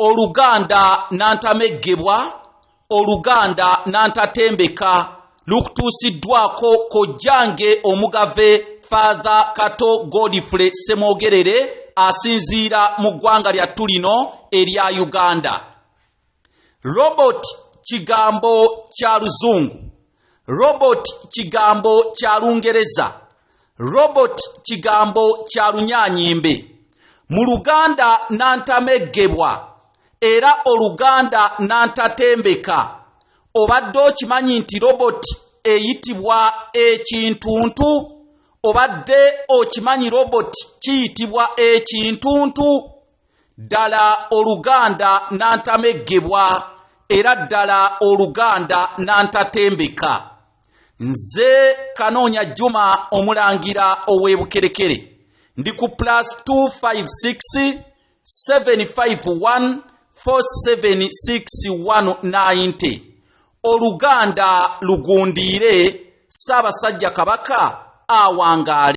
Oluganda nantameggebwa, Oluganda nantatembeka lukutuusiddwako kojjange Omugave Father Kato Godfrey Ssemwogerere, asinziira mu ggwanga lyattu lino erya Uganda. Robot kigambo kya Luzungu, robot kigambo kya Lungereza, robot kigambo kya Lunyanyimbe. Mu Luganda nantameggebwa era Oluganda nantatembeka, obadde okimanyi nti robot eyitibwa ekintuntu? Obadde okimanyi robot kiyitibwa ekintuntu? Ddala Oluganda nantameggebwa era ddala Oluganda nantatembeka. Nze Kanoonya Juma, Omulangira ow'Ebukerekere, ndi ku +256 751 476190. Oluganda lugundiire, Ssaabasajja Kabaka awangaale.